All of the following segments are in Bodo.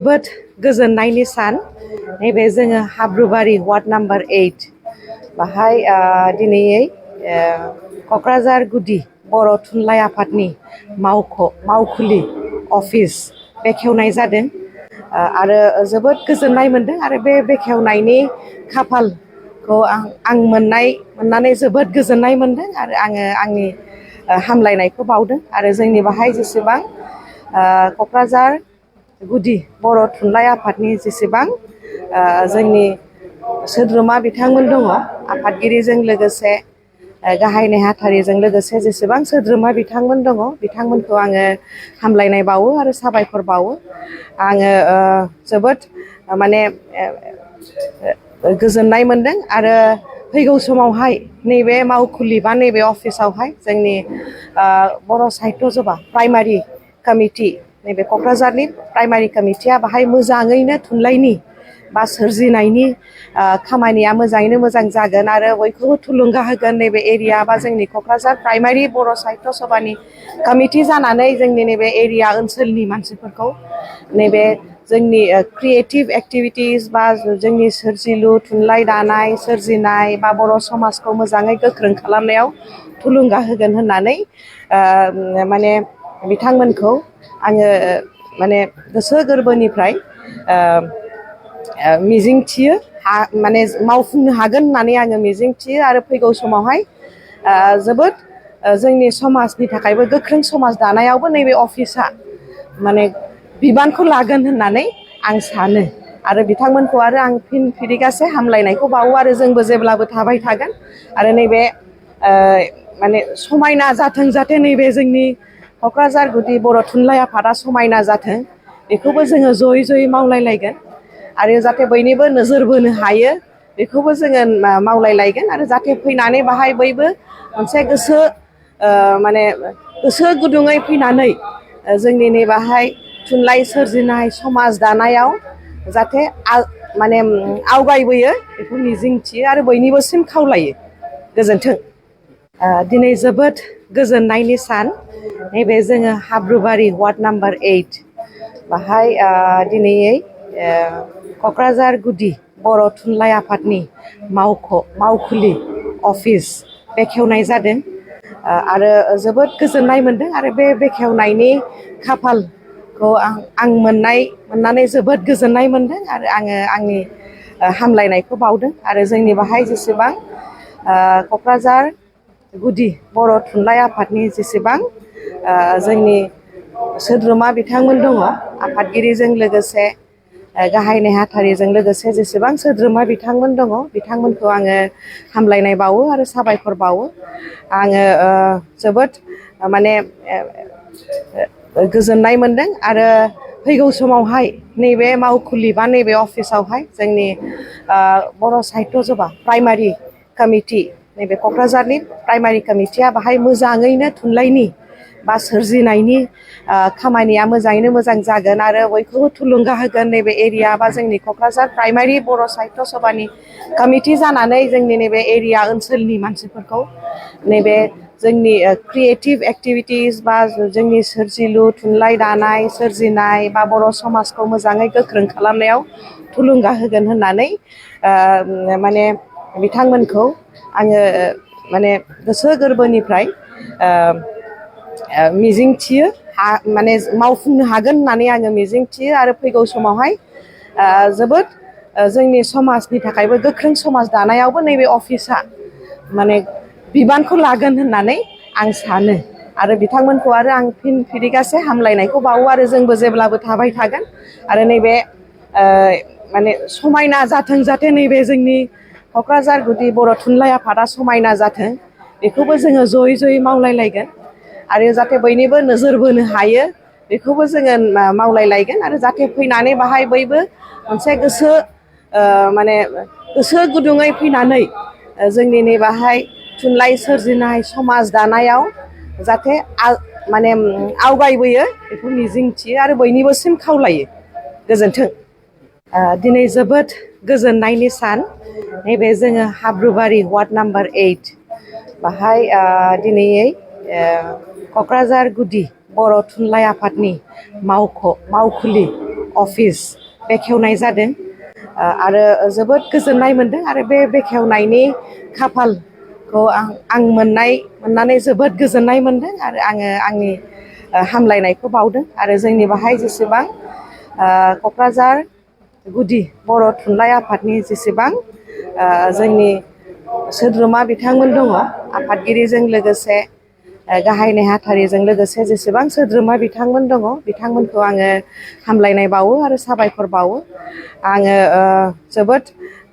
जोबोद गोजोननायनि सान नैबे जोङो हाब्रुबारि वार्ड नाम्बार 8 बाहाय दिनैयै क'क्राझार गुदि बर' थुनलाइ आफादनि मावखुलि अफिस बेखेवनाय जादों आरो जोबोद गोजोननाय मोनदों आरो बे बेखेवनायनि खाफालखौ आं मोननानै जोबोद गोजोननाय मोनदों आरो आङो आंनि हामलायनायखौ बावदों आरो जोंनि बाहाय जेसेबां क'क्राझार गुदि बर' थुनलाइ आफादनि जेसेबां जोंनि सोद्रोमा बिथांमोन दङ आफादगिरिजों लोगोसे गाहाय नेहाथारिजों लोगोसे जेसेबां सोद्रोमा बिथांमोन दङ बिथांमोनखौ आङो हामलायनाय बावो आरो साबायखर बावो आङो जोबोद माने गोजोननाय मोनदों आरो फैगौ समावहाय नैबे मावखुलि बा नैबे अफिसावहाय जोंनि बर' साहित्य सभा प्राइमारि कमिटि नैबे क'क्राझारनि प्राइमारि कमिटिया बाहाय मोजाङैनो थुनलाइनि बा सोरजिनायनि खामानिया मोजाङैनो मोजां जागोन आरो बयखौबो थुलुंगा होगोन नैबे एरिया बा जोंनि क'क्राझार प्राइमारि बर' साहित्य सभानि कमिटि जानानै जोंनि नैबे एरिया ओनसोलनि मानसिफोरखौ नैबे जोंनि क्रिएटिभ एक्टिभिटिस बा जोंनि सोरजिलु थुनलाइ दानाय सोरजिनाय बा बर' समाजखौ मोजाङै गोख्रों खालामनायाव थुलुंगा होगोन होननानै माने बिथांमोनखौ आङो माने गोसो गोरबोनिफ्राय मिजिंथियो माने मावफुंनो हागोन होननानै आङो मिजिंथियो आरो फैगौ समावहाय जोबोद जोंनि समाजनि थाखायबो गोख्रों समाज दानायावबो नैबे अफिसा माने बिबानखौ लागोन होननानै आं सानो आरो बिथांमोनखौ आरो आं फिन फिरिगासे हामलायनायखौ बावो आरो जोंबो जेब्लाबो थाबाय थागोन आरो नैबे माने समायना जाथों जाहाथे नैबे जोंनि क'क्राझार गुदि बर' थुनलाइ आफादा समायना जाथों बेखौबो जोङो जयै जयै मावलायलायगोन आरो जाहाथे बयनिबो नोजोर बोनो हायो बेखौबो जोङो मावलायलायगोन आरो जाहाथे फैनानै बाहाय बयबो मोनसे माने गोसो गुदुङै फैनानै जोंनि नैबाहाय थुनलाइ सोरजिनाय समाज दानायाव जाहाथे माने आवगायबोयो बेखौ मिजिंथियो आरो बयनिबोसिम खावलायो गोजोन्थों दिनै जोबोद गोजोननायनि सान नैबे जोङो हाब्रुबारि वार्ड नाम्बार 8 बाहाय दिनैयै क'क्राझार गुदि बर' थुनलाइ आफादनि मावखुलि अफिस बेखेवनाय जादों आरो जोबोद गोजोननाय मोनदों आरो बे बेखेवनायनि खाफालखौ आं मोननानै जोबोद गोजोननाय मोनदों आरो आङो आंनि हामलायनायखौ बावदों आरो जोंनि बाहाय जेसेबां क'क्राझार गुदि बर' थुनलाइ आफादनि जेसेबां जोंनि सोद्रोमा बिथांमोन दङ आफादगिरिजों लोगोसे गाहाय नेहाथारिजों लोगोसे जेसेबां सोद्रोमा बिथांमोन दङ बिथांमोनखौ आङो हामलायनाय बावो आरो साबायखर बावो आङो जोबोद माने गोजोननाय मोनदों आरो फैगौ समावहाय नैबे मावखुलि बा नैबे अफिसावहाय जोंनि बर' साहित्य सभा प्राइमारि कमिटि नैबे क'क्राझारनि प्राइमारि कमिटिया बाहाय मोजाङैनो थुनलाइनि बा सोरजिनायनि खामानिया मोजाङैनो मोजां जागोन आरो बयखौबो थुलुंगा होगोन नैबे एरिया बा जोंनि क'क्राझार प्राइमारि बर' साहित्य सभानि कमिटि जानानै जोंनि नैबे एरिया ओनसोलनि मानसिफोरखौ नैबे जोंनि क्रिएटिभ एक्टिभिटिस बा जोंनि सोरजिलु थुनलाइ दानाय सोरजिनाय बा बर' समाजखौ मोजाङै गोख्रों खालामनायाव थुलुंगा होगोन होननानै माने बिथांमोनखौ आङो माने गोसो गोरबोनिफ्राय मिजिंथियो माने मावफुंनो हागोन होननानै आङो मिजिंथियो आरो फैगौ समावहाय जोबोद जोंनि समाजनि थाखायबो गोख्रों समाज दानायावबो नैबे अफिसा माने बिबानखौ लागोन होननानै आं सानो आरो बिथांमोनखौ आरो आं फिन फिरिगासे हामलायनायखौ बावो आरो जोंबो जेब्लाबो थाबाय थागोन आरो नैबे माने समायना जाथों जाहाथे नैबे जोंनि क'क्राझार गुदि बर' थुनलाइ आफादा समायना जाथों बेखौबो जोङो जयै जयै मावलायलायगोन आरो जाहाथे बयनिबो नोजोर बोनो हायो बेखौबो जोङो मावलायलायगोन आरो जाहाथे फैनानै बाहाय बयबो मोनसे माने गोसो गुदुङै फैनानै जोंनि नैबाहाय थुनलाइ सोरजिनाय समाज दानायाव जाहाथे माने आवगायबोयो बेखौ मिजिंथियो आरो बयनिबोसिम खावलायो गोजोन्थों दिनै जोबोद गोजोननायनि सान नैबे जोङो हाब्रुबारि वार्ड नाम्बार 8 बाहाय दिनैयै क'क्राझार गुदि बर' थुनलाइ आफादनि मावखुलि अफिस बेखेवनाय जादों आरो जोबोद गोजोननाय मोनदों आरो बे बेखेवनायनि खाफालखौ आं मोननानै जोबोद गोजोननाय मोनदों आरो आङो आंनि हामलायनायखौ बावदों आरो जोंनि बाहाय जेसेबां क'क्राझार गुदि बर' थुनलाइ आफादनि जेसेबां जोंनि सोद्रोमा बिथांमोन दङ आफादगिरिजों लोगोसे गाहाय नेहाथारिजों लोगोसे जेसेबां सोद्रोमा बिथांमोन दङ बिथांमोनखौ आङो हामलायनाय बावो आरो साबायखर बावो आङो जोबोद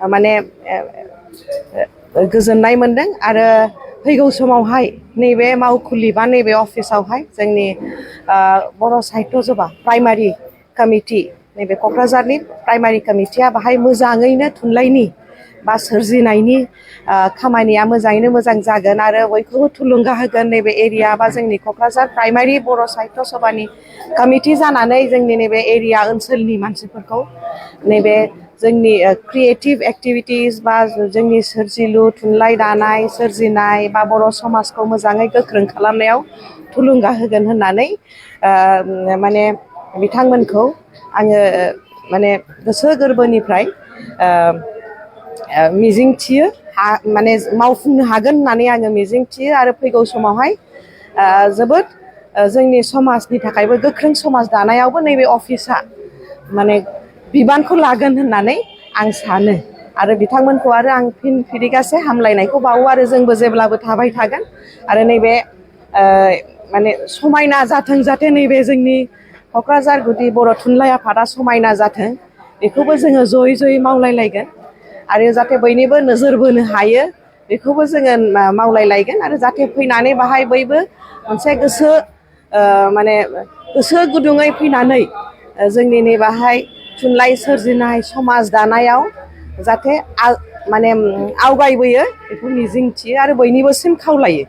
माने गोजोननाय मोनदों आरो फैगौ समावहाय नैबे मावखुलि बा नैबे अफिसावहाय जोंनि बर' साहित्य सभा प्राइमारि कमिटि नैबे क'क्राझारनि प्राइमारि कमिटिया बाहाय मोजाङैनो थुनलाइनि बा सोरजिनायनि खामानिया मोजाङैनो मोजां जागोन आरो बयखौबो थुलुंगा होगोन नैबे एरिया बा जोंनि क'क्राझार प्राइमारि बर' साहित्य सभानि कमिटि जानानै जोंनि नैबे एरिया ओनसोलनि मानसिफोरखौ नैबे जोंनि क्रिएटिभ एक्टिभिटिस बा जोंनि सोरजिलु थुनलाइ दानाय सोरजिनाय बा बर' समाजखौ मोजाङै गोख्रों खालामनायाव थुलुंगा होगोन होननानै माने बिथांमोनखौ आङो माने गोसो गोरबोनिफ्राय मिजिंथियो माने मावफुंनो हागोन होननानै आङो मिजिंथियो आरो फैगौ समावहाय जोबोद जोंनि समाजनि थाखायबो गोख्रों समाज दानायावबो नैबे अफिसा माने बिबानखौ लागोन होननानै आं सानो आरो बिथांमोनखौ आरो आं फिन फिरिगासे हामलायनायखौ बावो आरो जोंबो जेब्लाबो थाबाय थागोन आरो नैबे माने समायना जाथों जाहाथे नैबे जोंनि क'क्राझार गुदि बर' थुनलाइ आफादा समायना जाथों बेखौबो जोङो जयै जयै मावलायलायगोन आरो जाहाथे बयनिबो नोजोर बोनो हायो बेखौबो जोङो मावलायलायगोन आरो जाहाथे फैनानै बाहाय बयबो मोनसे माने गोसो गुदुङै फैनानै जोंनि नैबाहाय थुनलाइ सोरजिनाय समाज दानायाव जाहाथे माने आवगायबोयो बेखौ मिजिंथियो आरो बयनिबोसिम खावलायो